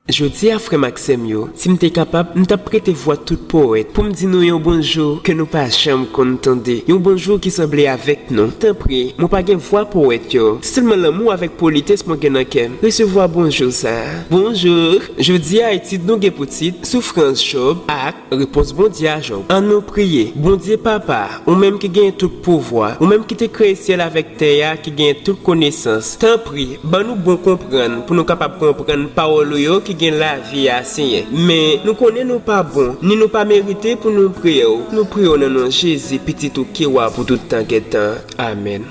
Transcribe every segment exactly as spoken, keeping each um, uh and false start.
Jodi a, frè m ak sè m yo, si m te kapab, m t ap prete vwa tout powèt pou m di nou yon bonjou ke nou pa janm konn tande, yon bonjou ki sanble avèk nou. Tanpri, mwen pa gen vwa powèt yo, se sèlman lanmou avèk polites mwen gen nan kè m. Resevwa bonjou sa a. Bonjou! Jodi a, etid nou gen pou tit Soufrans Jòb ak Repons Bondye a Jòb. Ann nou priye. Bondye Papa, ou menm ki genyen tout pouvwa, ou menm ki te kreye syèl avèk tè a, ki genyen tout konesans, tanpri, ban nou bon konprann pou nou kapab konprann pawòl ou yo ki gen lavi a, Senyè. Men, nou konnen nou pa bon, ni nou pa merite pou nou priye w. Nou priye w nan non Jezi, Pitit ou ki Wa pou tout tan gen tan. Amèn.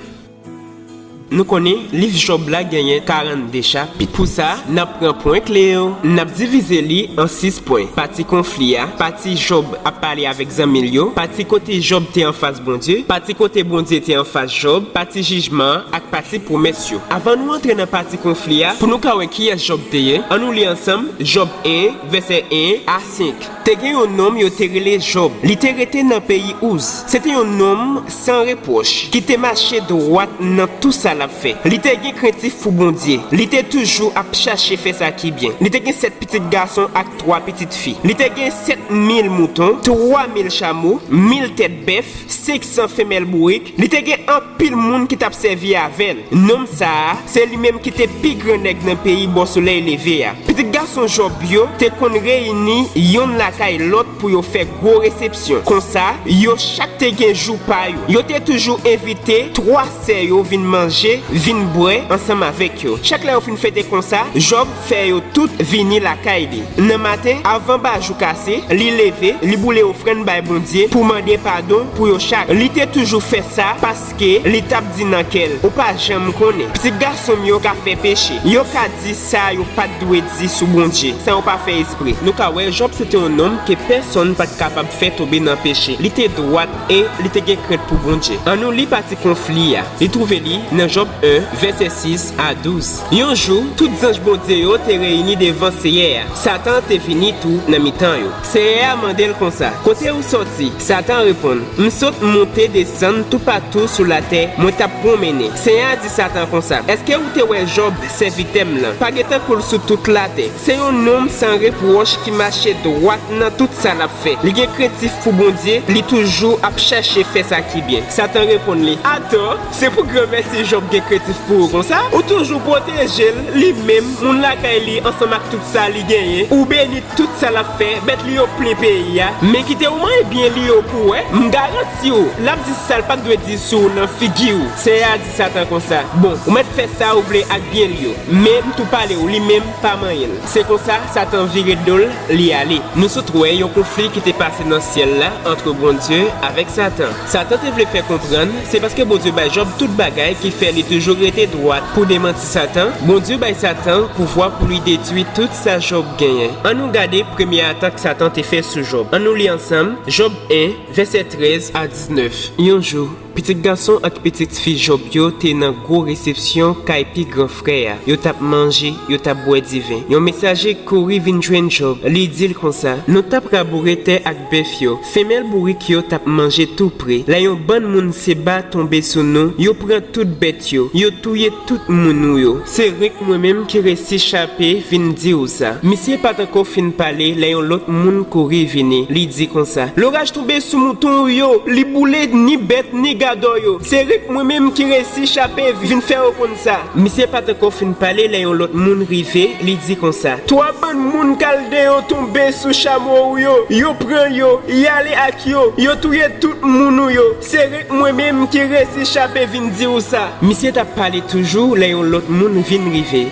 Nou konnen liv Jòb la genyen karannde chapit. Pou sa, n ap pran pwen kle yo, n ap divize li an sis pwen: pati konfli a, pati Jòb ap pale avèk zanmi l yo, pati kote Jòb te anfas Bondye, pati kote Bondye te anfas Jòb, pati jijman an ak pati pwomès yo. Avan nou antre nan pati konfli a, pou nou ka wè kiyès Jòb te ye, ann nou li ansanm Jòb en, vèsè en a senk. Te gen yon nonm yo te rele Jòb. Li te rete nan peyi Ouz. Se te yon nonm san repwòch, ki te mache dwat nan tou sa l ap fè. Li te gen krentif pou Bondye. Li te toujou ap chache fè sa ki byen. Li te gen sèt pitit gason ak twa pitit fi. Li te gen sèt mil mouton, twa mil chamo, mil tèt bèf, senk san fenmèl bourik. Li te gen anpil moun ki t ap sèvi avè l. Nonm sa a, se li menm ki te pi gran nèg nan peyi bò solèy leve a. Pitit gason Jòb yo te konn reyini yonn lakay lòt pou yo fè gwo resepsyon. Konsa, yo chak te gen jou pa yo. Yo te toujou envite twa sè yo vin manje, vin bwè ansanm avèk yo. Chak lè yo fin fete konsa, Jòb fè yo tout vini lakay li. Nan maten, avan bajou kase, li leve, li boule ofrann bay Bondye pou mande padon pou yo chak. Li te toujou fè sa paske li t ap di nan kè l, "Ou pa janm konnen. Pitit gason m yo ka fè peche. Yo ka di sa yo pa t dwe di sou Bondye, san yo pa fè espre." Nou ka wè Jòb se te yon nonm ke pèsonn pa t kapab fè tonbe nan peche. Li te dwat e li te gen krent pou Bondye. Ann nou li pati konfli a. Li twouve li nan Jòb en, vèsè sis a douz. Yon jou, tout zanj Bondye yo te reyini devan Seyè a. Satan te vini tou nan mitan yo. Seyè a mande l konsa, "Kote ou sòti?" Satan reponn, "M sot monte desann toupatou sou latè, mwen t ap pwonmennen." Seyè a di Satan konsa, "Èske ou te wè Jòb, sèvitè m lan? Pa gen tankou l sou tout latè. Se yon nonm san repwòch ki mache dwat nan tout sa l ap fè. Li gen krentif pou Bondye, li toujou ap chache fè sa ki byen." Satan reponn li, "Atò, se pou granmèsi Jòb gen krentif pou ou konsa? Ou toujou pwoteje l, li menm, moun lakay li, ansanm ak tout sa li genyen. Ou beni tout sa l ap fè, bèt li yo plen peyi a. Men kite w manje byen li yo pou w wè. M garanti w, l ap di sa l pa t dwe di sou w nan figi w." Seyè a di Satan konsa, "Bon, ou mèt fè sa ou vle ak byen li yo. Men m tou pale w, li menm pa manyen l." Se konsa, Satan vire do l, li ale. Nou sot wè yon konfli ki te pase nan syèl la ant Bondye avèk Satan. Satan te vle fè konprann se paske Bondye bay Jòb tout bagay ki fè li toujou rete dwat. Pou demanti Satan, Bondye bay Satan pouvwa pou li detwi tout sa Jòb genyen. Ann nou gade premye atak Satan te fè sou Jòb. Ann nou li ansanm Jòb en, vèsè trèz a diznèf. Yon jou, pitit gason ak pitit fi Jòb yo te nan gwo resepsyon kay pi gran frè a. Yo t ap manje, yo t ap bwè diven. Yon mesaje kouri vin jwenn Jòb. Li di l konsa, "Nou t ap raboure tè ak bèf yo. Fenmèl bourik yo t ap manje tou pre. Lè yon bann moun Seba tonbe sou nou, yo pran tout bèt yo, yo touye tout moun ou yo. Se renk mwen menm ki resi chape vin di w sa." Misye pa t ankò fin pale lè yon lòt moun kouri vini. Li di konsa, "Loraj tonbe sou mouton ou yo, li boule ni bèt ni gadò yo. Se renk mwen menm ki resi chape vin fè yo konn sa." Misye pa t ankò fin pale lè yon lòt moun rive, li di konsa, "Twa bann moun Kalde yo tonbe sou chamo ou yo, yo pran yo, y ale ak yo, yo touye tout moun ou yo. Se renk mwen menm ki resi chape vin di w sa." Misye t ap pale toujou lè yon lòt moun vin rive.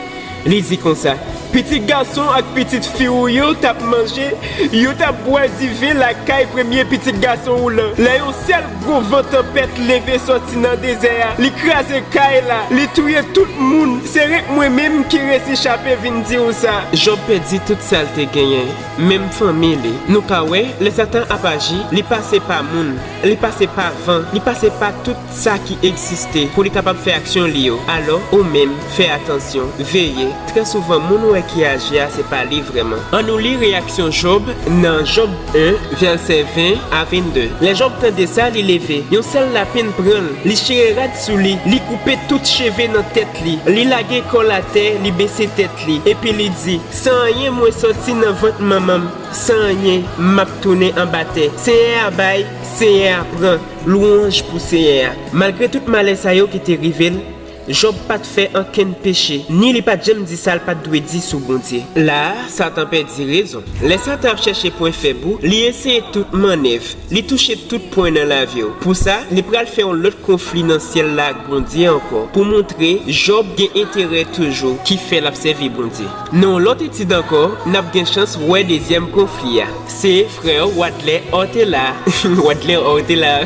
Li di konsa, "Pitit gason ak pitit fi w yo t ap manje, yo t ap bwè diven lakay premye pitit gason w lan. Lè yon sèl gwo van tanpèt leve sòti nan dezè a, li kraze kay la, li touye tout moun. Se renk mwen menm ki resi chape vin di w sa." Jòb pèdi tout sa l te genyen, menm fanmi li. Nou ka wè, lè Satan ap aji, li pase pa moun, li pase pa van, li pase pa tout sa ki egziste pou li kapab fè aksyon li yo. Alò, ou menm, fè atansyon, veye. Trè souvan, moun ou wè ki aji a, se pa li vrèman. Ann nou li reyaksyon Jòb nan Jòb en, vèsè ven a vennde. Lè Jòb tande sa, li leve. Yon sèl lapenn pran l. Li chire rad sou li. Li koupe tout cheve nan tèt li. Li lage kò l atè, li bese tèt li. Epi li di, san anyen mwen sòti nan vant manman m. San anyen, m ap tounen anba tè. Senyè a bay, Senyè a pran. Lwanj pou Senyè a. Malgre tout malè sa yo ki te rive l, Jòb pa t fè ankenn peche, ni li pa t janm di sa l pa t dwe di sou Bondye. La a, Satan pèdi rezon. Lè Satan ap chèche pwen fèb ou, li eseye tout mannèv, li touche tout pwen nan lavi w. Pou sa, li pral fè yon lòt konfli nan syèl la ak Bondye ankò, pou montre Jòb gen enterè toujou ki fè l ap sèvi Bondye. Nan yon lòt etid ankò, n ap gen chans wè dezyèm konfli a. Se frè Wadlè Ortela. Wadlè Ortela.